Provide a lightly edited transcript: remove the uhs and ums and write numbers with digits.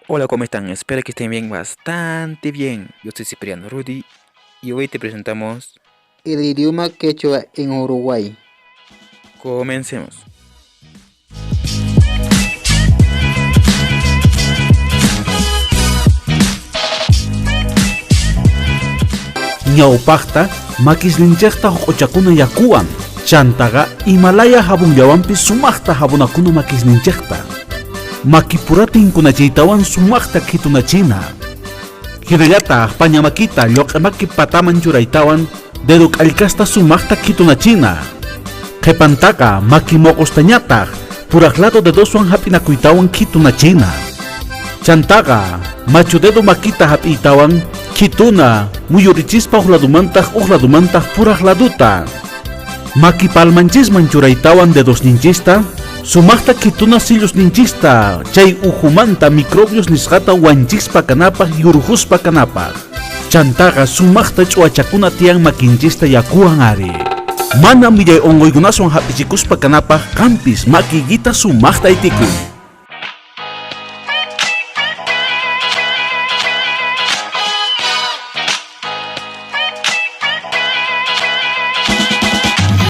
Hola, ¿cómo están? Espero que estén bien, bastante bien. Yo soy Cipriano Rudy y hoy te presentamos el idioma quechua en Uruguay. Comencemos. Ñawpajta makisninchejta joq'ochakuna yakuwan, chantaqa imalaya jabonllawanpis sumajta jabonakuna makisninchejta. Makipura tinkunachiytawan sumajta khitunachina. Jinallataj paña makita lloq'e maki pataman churaytawan dedo k'allkasta sumajta khitunachina. Qhepantaqa maki moqostañataj puraj lado dedoswan jap'inakuytawan khitunachina. Chantaqa machu dedo makita jap'iytawan khituna muyurichispa uj ladomantaj uj ladomantaj puraj laduta. Maki palmanchisman churaytawan dedosninchista sumajta khituna sillusninchista chay ujumanta microbios nisqata wanchispa kanapaj yurjuspa kanapaj. Chantaqa sumajta ch'uwachakuna tiyan makinchista yakuwan ari. Mana millay onqoykunaswan jap'ichikuspa kanapaj qampis makiykita sumajta aytikuy.